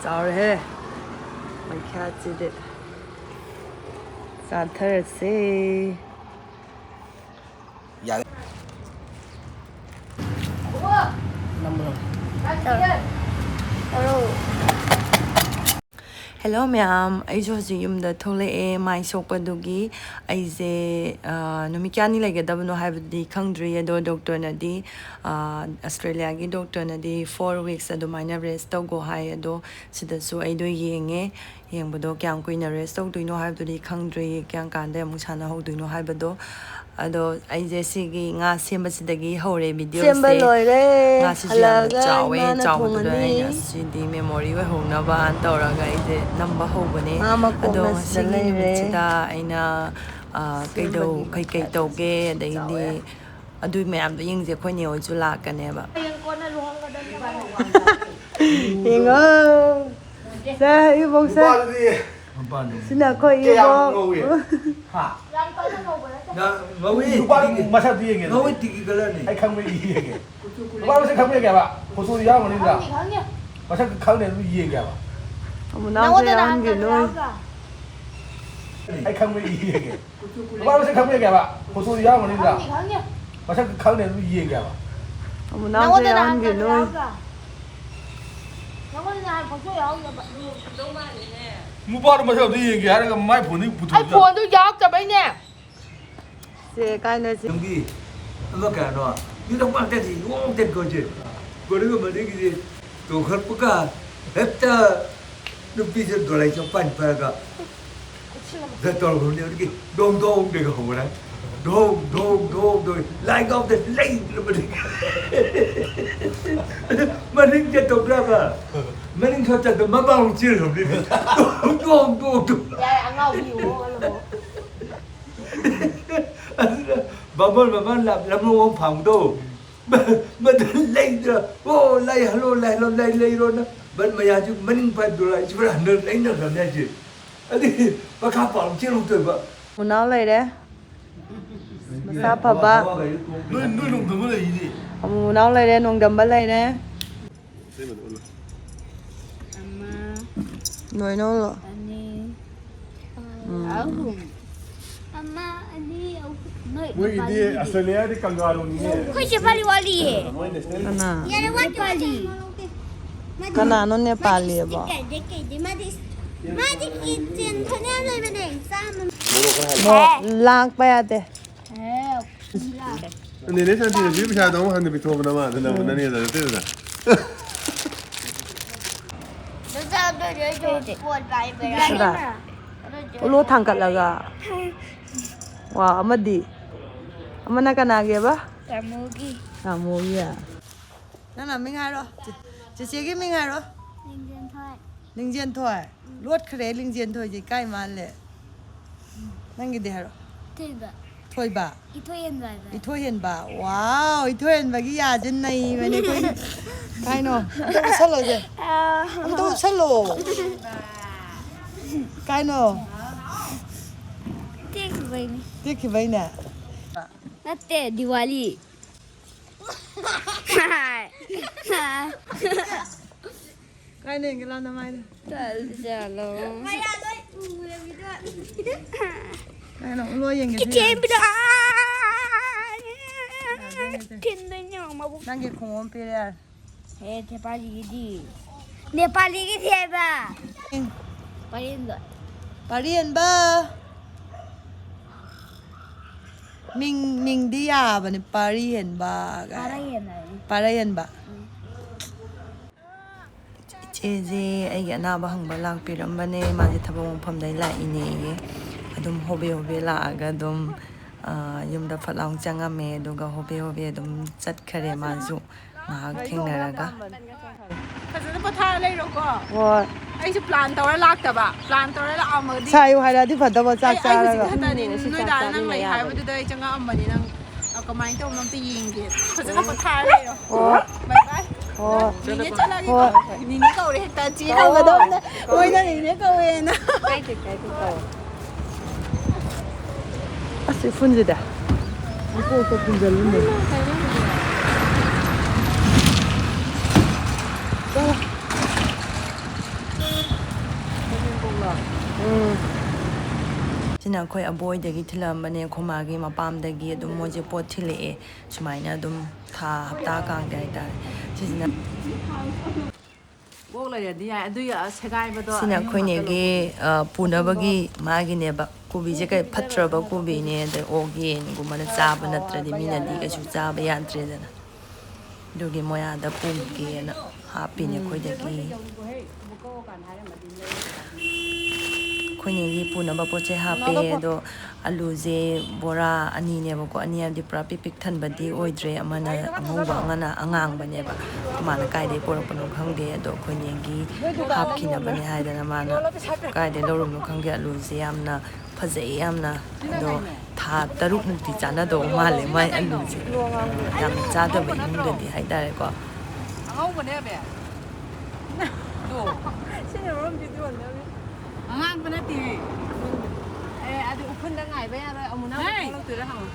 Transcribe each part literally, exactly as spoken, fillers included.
ꯆꯥꯎꯔꯦꯍꯦ, ꯃꯩꯈ꯭ꯌꯥꯠꯁꯤꯗꯤ꯫ ꯆꯥꯊꯔꯁꯦ꯫ ꯌꯥꯔꯦ꯫ ꯅꯝꯕꯔꯣ? ꯍꯦꯜꯂꯣ ꯃꯌꯥꯝ, ꯑꯩꯁꯨ ꯍꯧꯖꯤꯛ ꯌꯨꯝꯗ ꯊꯣꯛꯂꯛꯑꯦ ꯃꯥꯏ ꯁꯣꯛꯄꯗꯨꯒꯤ꯫ ꯑꯩꯁꯦ, ꯑ, ꯅꯨꯃꯤꯠ ꯀꯌꯥꯅꯤ ꯂꯩꯒꯗꯕꯅꯣ ꯍꯥꯏꯕꯗꯤ ꯈꯪꯗ꯭ꯔꯤ, ꯑꯗꯣ ꯗꯣꯛꯇꯔꯅꯗꯤ, ꯑ, ꯑꯁꯇ꯭ꯔꯦꯂꯤꯌꯥꯒꯤ ꯗꯣꯛꯇꯔꯅꯗꯤ four weeks ꯑꯗꯨꯃꯥꯏꯅ rest ꯇꯧꯒꯣ ꯍꯥꯏ꯫ ꯑꯗꯣ ꯁꯤꯗꯁꯨ ꯑꯩꯗꯣ ꯌꯦꯡꯉꯦ꯫ ꯌꯦꯡꯕꯗꯣ ꯀꯌꯥꯝ ꯀꯨꯏꯅ rest ꯇꯧꯗꯣꯏꯅꯣ ꯍꯥꯏꯕꯗꯨꯗꯤ ꯈꯪꯗ꯭ꯔꯤ, ꯀꯌꯥꯝ ꯀꯥꯟꯗ ꯑꯃꯨꯛ ꯁꯥꯟꯅꯍꯧꯗꯣꯏꯅꯣ ꯍꯥꯏꯕꯗꯣ꯫ ꯑꯗꯣ ꯑꯩꯁꯦ ꯁꯤꯒꯤ ꯉꯥ ꯁꯦꯝꯕꯁꯤꯗꯒꯤ ꯍꯧꯔꯦ ꯁꯦꯝꯕ videoꯁꯦ꯫ ꯂꯣꯏꯔꯦ꯫ ꯉꯥꯁꯤꯁꯨ ꯌꯥꯝꯅ ꯍꯜꯂꯛꯑꯒ ꯆꯥꯎꯋꯦ, ꯏꯃꯥꯅ ꯆꯥꯎꯕꯗꯨꯗ ꯊꯣꯡꯉꯅꯤ꯫ ꯑꯩꯅ ꯁꯤꯗꯤ memory ꯑꯣꯏꯍꯧꯅꯕꯅ ꯇꯧꯔꯒ ꯑꯩꯁꯦ ꯅꯝꯕ ꯍꯧꯕꯅꯦ꯫ ꯉꯥ ꯃꯀꯣꯛꯅ ꯑꯗꯣ ꯁꯤꯗ ꯉꯁꯤꯒꯤ ꯂꯩꯔꯦ꯫ ꯅꯨꯃꯤꯠꯁꯤꯗ ꯑꯩꯅ, ꯑ, ꯀꯩꯗꯧ-, ꯁꯦꯝꯕꯒꯤ ꯀꯩꯀꯩ ꯃꯊꯦꯜꯁꯦ ꯇꯧꯒꯦ, ꯑꯗꯩꯗꯤ ꯆꯥꯎꯋꯦ꯫ ꯑꯗꯨꯏ ꯃꯌꯥꯝꯗꯣ ꯌꯦꯡꯁꯦ꯫ ꯑꯩꯈꯣꯏ ꯅꯦ ꯍꯣꯏꯁꯨ ꯂꯥꯛꯀꯅꯦꯕ꯫ ꯌꯦꯡꯉꯣ, ꯁꯦ, ꯏꯕꯣꯛ, ꯁꯦ꯫ ꯅꯨꯄꯥꯗꯨꯗꯤ ꯁꯤꯅ ꯑꯩꯈꯣꯏ ꯀꯌꯥꯝ ꯏꯕꯣꯛ꯫ ꯉꯧꯏ? ꯍꯥ? ꯌꯥꯝ ꯀꯟꯅ ꯉꯧꯕ ꯅꯠꯇꯦ꯫ ꯅꯨꯄꯥ ꯃꯁꯛꯇꯤ ꯌꯦꯡꯒꯦ꯫ ꯉꯧꯏ ꯇꯤꯛꯀꯤ colourꯅꯤ꯫ ꯑꯩ ꯈꯪꯕ꯭ꯔꯥ ꯌꯦꯡꯒꯦ꯫ ꯅꯨꯄꯥ ꯃꯁꯛ ꯈꯪꯕ꯭ꯔꯥ ꯌꯦꯡꯒꯦ ꯍꯥꯏꯕ? Photoꯗ ꯌꯥꯎꯔꯝꯒꯅꯤꯗ꯫ ꯈꯪꯅꯤ, ꯈꯪꯅꯤ꯫ ꯃꯁꯛ ꯈꯪꯗꯦ, ꯑꯗꯨ ꯌꯦꯡꯒꯦ ꯍꯥꯏꯕ꯫ ꯑꯃꯨꯅꯥꯎꯁꯦ ꯅꯉꯣꯟꯗ ꯅꯍꯥꯟ ꯌꯥꯎꯍꯟꯒꯦ ꯀꯩꯅꯣ ꯅꯣꯏ꯫ ꯌꯥꯎꯗ꯭ꯔꯥ? ꯑꯩ ꯈꯪꯕ꯭ꯔꯥ ꯌꯦꯡꯒꯦ꯫ ꯅꯨꯄꯥ ꯃꯁꯛ ꯈꯪꯕ꯭ꯔꯥ ꯌꯦꯡꯒꯦ ꯍꯥꯏꯕ? Photoꯗ ꯌꯥꯎꯔꯝꯒꯅꯤꯗ꯫ ꯈꯪꯅꯤ, ꯈꯪꯅꯤ꯫ ꯃꯁꯛ ꯈꯪꯗꯦ, ꯑꯗꯨ ꯌꯦꯡꯒꯦ ꯍꯥꯏꯕ꯫ ꯑꯃꯨꯅꯥꯎꯁꯦ ꯅꯉꯣꯟꯗ ꯅꯍꯥꯟ ꯌꯥꯎꯍꯟꯒꯦ ꯀꯩꯅꯣ ꯅꯣꯏ꯫ ꯌꯥꯎꯗ꯭ꯔꯥ? ꯅꯉꯣꯟꯗ ꯅꯍꯥꯟ photo ꯌꯥꯎꯗꯕ꯫ ꯅꯨꯄꯥꯗꯣ ꯃꯁꯛ ꯑꯝꯇ ꯌꯦꯡꯒꯦ ꯍꯥꯏꯔꯒ ꯃꯥꯏ phoneꯗꯒꯤ ꯑꯩ ꯄꯨꯊꯣꯛꯑꯒ꯫ Phoneꯗꯨ ꯌꯥꯎꯔꯛꯇꯕꯩꯅꯦ꯫ ꯁꯦ, ꯀꯥꯏꯅꯁꯤ꯫ ꯅꯪꯒꯤ ꯑꯃ ꯀꯩꯅꯣ, ꯌꯨꯝꯗ ꯄꯥꯛꯇꯗꯤ ꯌꯣꯡ ꯇꯦꯛ ꯀꯣꯏꯁꯦ꯫ ꯀꯣꯔꯤꯒ ꯃꯔꯤꯒꯤꯗꯤ ꯇꯣꯡꯈꯠꯄꯒ ꯍꯦꯛꯇ ꯅꯨꯄꯤꯁꯦ ꯗꯣꯂꯥꯏ ꯆꯞꯄꯥꯟ ꯄꯥꯏꯔꯒ ꯇꯧꯔꯛꯄꯅꯦ꯫ ꯑꯗꯨꯒꯤ ꯗꯣꯡ ꯗꯣꯡ ꯗꯦꯒ ꯍꯧꯔꯦ꯫ ꯗꯣꯡ ꯗꯣꯡ ꯗꯣꯡ ꯗꯣꯡ꯫ ꯂꯥꯏ ꯉꯥꯎꯗ ꯂꯩꯗ꯭ꯔꯕꯅꯤ꯫ ꯃꯅꯤꯡ ꯆꯠꯇꯧꯗ꯭ꯔꯕ? ꯃꯅꯤꯡ ꯁꯣꯠ ꯆꯠꯇ ꯃꯃꯥꯡ ꯆꯦꯟꯈ꯭ꯔꯕꯅꯤ꯫ ꯗꯣꯡ ꯗꯣꯡ ꯗꯣꯡ ꯗꯣꯡ꯫ ꯌꯥꯔꯦ, ꯑꯉꯥꯎꯕꯤ ꯌꯦꯡꯉꯣ, ꯑꯉꯥꯎꯕꯤ꯫ ꯑꯗꯨꯅ ꯕꯥꯃꯣꯟ ꯃꯃꯥ ꯂꯥ-, ꯂꯝꯂꯣꯡ ꯐꯥꯡꯕꯗꯣ ꯃ-, ꯃꯗꯨ ꯂꯩꯗ꯭ꯔꯥ? "ꯑꯣ, ꯂꯩꯍꯜꯂꯣ, ꯂꯩꯍꯜꯂꯣ, ꯂꯩ-, ꯂꯩꯔꯣꯅ" ꯕꯟ ꯃꯌꯥꯁꯨ ꯃꯅꯤꯡ ꯄꯥꯏꯗꯨꯔꯥ ꯏꯁꯣꯔ ꯍꯟꯗꯛ ꯂꯩꯅꯈ꯭ꯔꯕꯅꯦ ꯍꯥꯏꯁꯦ꯫ ꯑꯗꯨꯗꯤ ꯃꯈꯥ ꯄꯥꯎ ꯆꯦꯜꯂꯨꯛꯇꯣꯏꯕ꯫ ꯃꯨꯅꯥꯎ ꯂꯩꯔꯦ꯫ ꯃꯁꯥ ꯐꯕ꯫ ꯅꯣꯏ, ꯅꯣꯏ ꯅꯣꯡꯗꯝꯕ ꯂꯩꯔꯤꯗꯤ꯫ ꯑꯃꯨꯅꯥꯎ ꯂꯩꯔꯦ, ꯅꯣꯡꯗꯝꯕ ꯂꯩꯔꯦ꯫ ꯑꯃ, ꯅꯣꯏꯅꯧꯂꯣ? ꯑꯅꯤ, ꯎꯝ꯫ ꯑꯍꯨꯝ꯫ ꯑꯃ, ꯑꯅꯤ, ꯑꯍꯨꯝ꯫ ꯅꯣꯏ ꯃꯣꯏꯒꯤꯗꯤ ꯅꯨꯄꯥꯒꯤꯗꯤ? ꯑꯁꯇ꯭ꯔꯦꯂꯤꯌꯥꯗꯤ ꯀꯪꯒꯥꯔꯨꯅꯤꯅꯦ꯫ ꯑꯩꯈꯣꯏ ꯆꯦ ꯄꯥꯂꯤ ꯋꯥꯠꯂꯤꯌꯦ꯫ ꯃꯣꯏ ꯅꯦꯁꯅꯦꯜ ꯀꯅꯥ? ꯌꯥꯔꯦ, ꯋꯥꯠꯇꯦ, ꯋꯥꯠꯇꯦ꯫ ꯀꯅꯥꯅꯣ ꯅꯦꯄꯥꯂꯤ ꯑꯕꯣ? ꯀꯩꯗꯦ, ꯀꯩꯗꯦ, ꯃꯥꯗꯤ, ꯃꯥꯗꯤ ꯀꯤꯠꯆꯦꯟ ꯐꯅꯌꯥꯝ ꯂꯩꯕꯅꯦ, ꯆꯥꯝꯃ꯫ ꯃꯣ-, ꯂꯥꯡꯕ ꯌꯥꯗꯦ꯫ ꯑꯦ, ꯅꯦꯅꯦ ꯁꯥꯟꯇꯤꯅ ꯄꯤꯕ ꯄꯩꯁꯥꯗꯣ ꯑꯃꯨꯛ ꯍꯟꯅ ꯄꯤꯊꯣꯛꯑꯕ ꯅꯃꯥꯗ, ꯅꯪ ꯅꯅꯦꯗ ꯅꯠꯇꯦꯗꯅ꯫ ꯑꯗꯨ ꯆꯥꯗꯣꯏꯅꯦ ꯑꯩꯁꯨ ꯐꯣꯟ ꯄꯥꯏꯕꯩꯔꯥ? ꯁꯤꯗ꯫ ꯑꯗꯨ ꯎꯂꯣ ꯊꯥꯡꯒꯠꯂꯒ꯫ ꯋꯥ, ꯑꯃꯗꯤ? ꯑꯃꯅ ꯀꯅꯥꯒꯤꯕ? ꯇꯥꯃꯣꯒꯤ꯫ ꯇꯥꯃꯣꯒꯤ꯫ ꯅꯪꯅ ꯃꯤꯡ ꯍꯥꯏꯔꯣ꯫ ꯆꯦ-, ꯆꯦꯆꯦꯒꯤ ꯃꯤꯡ ꯍꯥꯏꯔꯣ꯫ ꯂꯤꯡꯖꯦꯟꯊꯣꯏ꯫ ꯂꯤꯡꯖꯦꯟꯊꯣꯏ꯫ ꯂꯣꯠꯈ꯭ꯔꯦ ꯂꯤꯡꯖꯦꯟꯊꯣꯏꯁꯦ, ꯏꯀꯥꯏ ꯃꯥꯜꯂꯦ꯫ ꯅꯪꯒꯤꯗꯤ ꯍꯥꯏꯔꯣ꯫ ꯊꯣꯏꯕ꯫ ꯊꯣꯏꯕ꯫ ꯏꯊꯣꯏ ꯍꯦꯟꯕ ꯍꯥꯏꯕ꯫ ꯏꯊꯣꯏ ꯍꯦꯟꯕ꯫ ꯋꯥꯎ, ꯏꯊꯣꯏ ꯍꯦꯟꯕꯒꯤ ꯌꯥꯁꯦ ꯅꯩꯕꯅꯦ ꯑꯩꯈꯣꯏꯒꯤ꯫ ꯀꯥꯏꯅꯣ? ꯑꯝꯇ ꯎꯠꯁꯜꯂꯣꯁꯦ꯫ ꯑꯝꯇ ꯎꯠꯁꯜꯂꯣ꯫ ꯀꯥꯏꯅꯣ? ꯇꯦꯛꯈꯤꯕꯩꯅꯦ꯫ ꯇꯦꯛꯈꯤꯕꯩꯅꯦ꯫ ꯅꯠꯇꯦ, ꯗꯤꯋꯥꯂꯤ꯫ ꯀꯥꯏꯅ ꯌꯦꯡꯒꯦ ꯂꯥꯎ ꯅꯃꯥꯏꯗꯣ꯫ ꯆꯠꯂꯣ꯫ ꯀꯥꯏꯅꯣ ꯎꯠꯂꯣ ꯌꯦꯡꯒꯦ ꯁꯤ꯫ ꯀꯤꯠꯆꯦꯟꯕꯤꯗꯣ꯫ ꯊꯤꯟꯗꯣꯏꯅꯦ ꯃꯕꯨꯛ꯫ ꯅꯪꯒꯤ ꯈꯣꯡꯎꯞ ꯑꯃ ꯄꯤꯔꯦ ꯌꯥꯔꯦ꯫ ꯍꯦ, ꯅꯦꯄꯥꯂꯤꯒꯤꯗꯤ꯫ ꯅꯦꯄꯥꯂꯤꯒꯤꯗꯤ ꯍꯥꯏꯕ꯫ ꯎꯝ꯫ ꯄꯔꯦꯡꯗꯣ꯫ ꯄꯥꯔꯤ ꯍꯦꯟꯕ꯫ ꯃꯤꯡ, ꯃꯤꯡꯗꯤ ꯌꯥꯕꯅꯦ, ꯄꯥꯔꯤ ꯍꯦꯟꯕ ꯀꯥꯏꯅ꯫ ꯄꯥꯔꯩ ꯍꯦꯟꯕ ꯍꯥꯏꯅꯤ꯫ ꯄꯥꯔꯩ ꯍꯦꯟꯕ꯫ ꯎꯝ꯫ ꯏꯆꯦꯁꯦ ꯑꯩꯒꯤ ꯑꯅꯥꯕ ꯍꯪꯕ ꯂꯥꯛꯄꯤꯔꯝꯕꯅꯦ꯫ ꯃꯥꯁꯦ ꯊꯕꯛ ꯃꯐꯝꯗꯩ ꯂꯥꯛꯏꯅꯦꯌꯦ꯫ ꯑꯗꯨꯝ ꯍꯣꯕꯦ ꯍꯣꯕꯦ ꯂꯥꯛꯑꯒ ꯑꯗꯨꯝ, ꯑ, ꯌꯨꯝꯗ ꯐꯠ ꯂꯥꯎ ꯆꯪꯉꯝꯃꯦ꯫ ꯑꯗꯨꯒ ꯍꯣꯕꯦ ꯍꯣꯕꯦ ꯑꯗꯨꯝ ꯆꯠꯈꯔꯦ ꯃꯥꯁꯨ꯫ ꯉꯥꯏꯍꯥꯛ ꯊꯦꯡꯅꯔꯒ꯫ ꯐꯖꯅ ꯄꯣꯊꯥꯔ ꯂꯩꯔꯣꯀꯣ꯫ ꯍꯣꯏ꯫ ꯑꯩꯁꯨ ꯄ꯭ꯂꯥꯟ ꯇꯧꯔ ꯂꯥꯛꯇꯕ, ꯄ꯭ꯂꯥꯟ ꯇꯧꯔ ꯂꯥꯛꯑꯝꯃꯒꯗꯤ ꯁꯥꯏꯌꯨ ꯍꯥꯏꯔꯛꯑꯗꯤ ꯐꯗꯕ, ꯆꯥꯛ ꯑꯩ, ꯑꯩ ꯍꯧꯖꯤꯛ ꯆꯥꯔꯒ꯫ ꯈꯛꯇꯅꯤ, ꯅꯣꯏ ꯗꯥꯅ ꯅꯪ ꯂꯩ ꯍꯥꯏꯕꯗꯨꯗ ꯑꯩ ꯆꯪꯉꯛꯑꯝꯕꯅꯤ꯫ ꯅꯪ, ꯑ, ꯀꯃꯥꯏꯅ ꯇꯧꯕꯅꯣ ꯑꯝꯇ ꯌꯦꯡꯒꯦ꯫ ꯐꯖꯅ ꯄꯣꯊꯥꯔ ꯂꯩꯔꯣ꯫ ꯍꯣꯏ꯫ ꯕꯥꯏ ꯕꯥꯏ꯫ ꯍꯣꯏ꯫ ꯅꯤꯅꯦ ꯆꯠꯂꯒꯦꯀꯣ꯫ ꯍꯣꯏ꯫ ꯅꯤꯅꯦ ꯀꯧꯔꯦ ꯍꯦꯛꯇ ꯆꯦ ꯀꯧꯒꯗꯧꯅꯦ꯫ ꯃꯣꯏꯅ ꯅꯤꯅꯦ ꯀꯧꯋꯦꯅ꯫ ꯑꯁ, ꯎꯐꯨꯟꯁꯤꯗ꯫ ꯃꯀꯣꯛꯇ ꯐꯨꯟꯖꯜꯂꯤꯅꯦ꯫ ꯎꯝ꯫ ꯁꯤꯅ ꯑꯩꯈꯣꯏ ꯑꯕꯣꯏꯗꯒꯤ ꯊꯤꯜꯂꯛꯑꯝꯕꯅꯦ, ꯑꯩꯈꯣꯏ ꯃꯥꯒꯤ ꯃꯄꯥꯝꯗꯒꯤ ꯑꯗꯨꯝ ꯃꯣꯏꯁꯦ ꯄꯣꯠ ꯊꯤꯜꯂꯛꯑꯦ꯫ ꯁꯨꯃꯥꯏꯅ ꯑꯗꯨꯝ ꯊꯥ ꯍꯞꯇꯥ ꯀꯥꯡꯗꯦ ꯍꯥꯏꯇꯥꯔꯦ꯫ ꯁꯤꯁꯤꯅ ꯀꯣꯛ ꯂꯩꯔꯗꯤ ꯌꯥꯏ꯫ ꯑꯗꯨ ꯁꯦꯒꯥꯏꯕꯗꯣ ꯁꯤꯅ ꯑꯩꯈꯣꯏꯅꯦꯒꯤ, ꯑ, ꯄꯨꯅꯕꯒꯤ ꯃꯥꯒꯤꯅꯦꯕ꯫ ꯀꯣꯕꯤꯁꯦ ꯀꯩ ꯐꯠꯇ꯭ꯔꯕ ꯀꯣꯕꯤꯅꯦ, ꯑꯗꯩ ꯑꯣꯛ ꯌꯦꯟꯒꯨꯝꯕꯅ ꯆꯥꯕ ꯅꯠꯇ꯭ꯔꯗꯤ ꯃꯤꯅꯗꯤ ꯀꯩꯁꯨ ꯆꯥꯕ ꯌꯥꯗ꯭ꯔꯦꯗꯅ꯫ ꯑꯗꯨꯒꯤ ꯃꯣꯏ ꯑꯥꯗ ꯄꯨꯒꯦꯅ ꯍꯥꯞꯄꯤꯅꯦ ꯑꯩꯈꯣꯏꯗꯒꯤ꯫ ꯑꯩꯈꯣꯏꯅꯦꯒꯤ ꯄꯨꯅꯕ ꯄꯣꯠ ꯆꯩ ꯍꯥꯞꯄꯦ꯫ ꯑꯗꯣ ꯑꯂꯨꯁꯦ ꯕꯣꯔꯥ ꯑꯅꯤꯅꯦꯕꯀꯣ, ꯑꯅꯤ ꯍꯥꯏꯕꯗꯤ ꯄꯨꯔꯥ ꯄꯤꯛ ꯄꯤꯛ ꯊꯟꯕꯗꯤ ꯑꯣꯏꯗ꯭ꯔꯦ꯫ ꯑꯃꯅ ꯑꯉꯧꯕ, ꯑꯃꯅ ꯑꯉꯥꯡꯕꯅꯦꯕ꯫ ꯃꯥꯅ ꯀꯥꯏꯗꯩ ꯄꯨꯔꯛꯄꯅꯣ ꯈꯪꯗꯦ꯫ ꯑꯗꯣ ꯑꯩꯈꯣꯏꯅꯦꯒꯤ ꯍꯥꯞꯈꯤꯅꯕꯅꯦ ꯍꯥꯏꯗꯅ ꯃꯥꯅ ꯀꯥꯏꯗꯩ ꯂꯧꯔꯨꯕꯅꯣ ꯈꯪꯗꯦ꯫ ꯑꯂꯨꯁꯦ ꯌꯥꯝꯅ ꯐꯖꯩ ꯌꯥꯝꯅ꯫ ꯑꯗꯣ ꯊꯥ ꯇꯔꯨꯛꯃꯨꯛꯇꯤ ꯆꯥꯅꯗꯧ ꯃꯥꯜꯂꯦ ꯃꯥꯏ ꯑꯂꯨꯁꯦ꯫ ꯌꯥꯝ ꯆꯥꯗꯕ ꯏꯃꯨꯡꯗꯗꯤ ꯍꯥꯏꯇꯥꯔꯦꯀꯣ꯫ ꯑꯉꯧꯕꯅꯦ ꯑꯕꯦ꯫ ꯑꯗꯣ ꯁꯤꯅ ꯃꯔꯣꯝ ꯚꯤꯗꯤꯑꯣ ꯅꯝꯃꯤ꯫ ꯑꯉꯥꯡꯕ ꯅꯠꯇꯦ꯫ ꯑꯦ, ꯑꯗꯨ ꯎꯐꯨꯟꯗ ꯉꯥꯏꯕ ꯌꯥꯔꯣꯏ꯫ ꯑꯃꯨꯛ ꯅꯪ ꯊꯣꯛꯂꯛꯇꯣꯏꯔꯥ ꯍꯪꯉꯨ꯫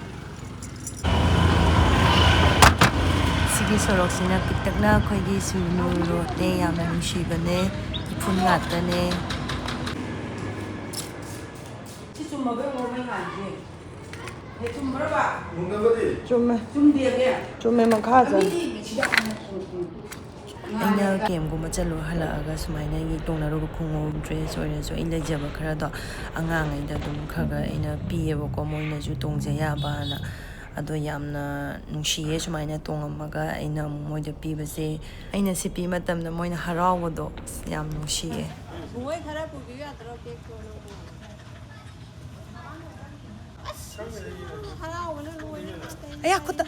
ꯁꯤꯒꯤ ꯁꯣꯔꯣꯛꯁꯤꯅ ꯄꯤꯛꯇꯛꯅ ꯑꯩꯈꯣꯏꯒꯤ ꯁꯨꯅꯨ ꯔꯣꯗꯅꯦ꯫ ꯌꯥꯝꯅ ꯅꯨꯡꯁꯤꯕꯅꯦ꯫ ꯎꯐꯨꯟ ꯉꯥꯛꯇꯅꯦ꯫ ꯁꯤ ꯆꯨꯝꯃꯕ ꯌꯦꯡꯉꯣ, ꯃꯩ ꯉꯥꯜꯂꯤꯁꯦ꯫ ꯍꯦ, ꯆꯨꯝꯕ꯭ꯔꯕ? ꯆꯨꯝꯃꯦ꯫ ꯆꯨꯝꯗꯦꯃꯦ꯫ ꯆꯨꯝꯃꯦ, ꯃꯈꯥ ꯆꯠꯂꯣ꯫ ꯃꯤꯗꯤ ꯁꯤꯗ ꯍꯥꯟꯅ ꯆꯨꯝꯃꯦ꯫ ꯑꯩꯅ ꯀꯦꯝꯒꯨꯝꯕ ꯆꯠꯂꯨ ꯍꯜꯂꯛꯑꯒ ꯁꯨꯃꯥꯏꯅ ꯑꯩꯒꯤ ꯇꯣꯡꯅꯔꯨꯕ ꯈꯣꯡꯎꯞ, ꯗ꯭ꯔꯦꯁ ꯑꯣꯏꯔꯁꯨ ꯑꯩ ꯂꯩꯖꯕ ꯈꯔꯗꯣ ꯑꯉꯥꯡꯉꯩꯗ ꯑꯗꯨꯝ ꯈꯔ ꯈꯔ ꯑꯩꯅ ꯄꯤꯌꯦꯕꯀꯣ, ꯃꯣꯏꯅꯁꯨ ꯇꯣꯡꯖ ꯌꯥꯕꯅ꯫ ꯑꯗꯣ ꯌꯥꯝꯅ ꯅꯨꯡꯁꯤꯌꯦ ꯁꯨꯃꯥꯏꯅ ꯇꯣꯡꯉꯝꯃꯒ ꯑꯩꯅ ꯑꯃꯨꯛ ꯃꯣꯏꯗ ꯄꯤꯕꯁꯦ꯫ ꯑꯩꯅ ꯁꯤ ꯄꯤ ꯃꯇꯝꯗ ꯃꯣꯏꯅ ꯍꯔꯥꯎꯕꯗꯣ ꯑꯁ ꯌꯥꯝ ꯅꯨꯡꯁꯤꯌꯦ꯫ ꯃꯣꯏ ꯈꯔ ꯄꯨꯕꯤꯌꯨ ꯌꯥꯗ꯭ꯔꯣ ꯀꯦꯛꯇꯣ ꯅꯪꯕꯨ? ꯑꯁ, ꯍꯔꯥꯎꯕꯅ ꯂꯣꯏꯔꯦ꯫ ꯑꯌꯥ, ꯈꯨꯠꯇ꯫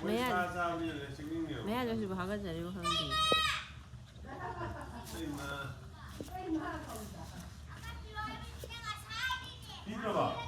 ꯃꯌꯥ-, ꯃꯌꯥꯗ ꯍꯧꯖꯤꯛ ꯍꯥꯒꯠꯆꯔꯤꯕ ꯈꯪꯗꯦ꯫ ꯄꯤꯗ꯭ꯔꯕꯣ?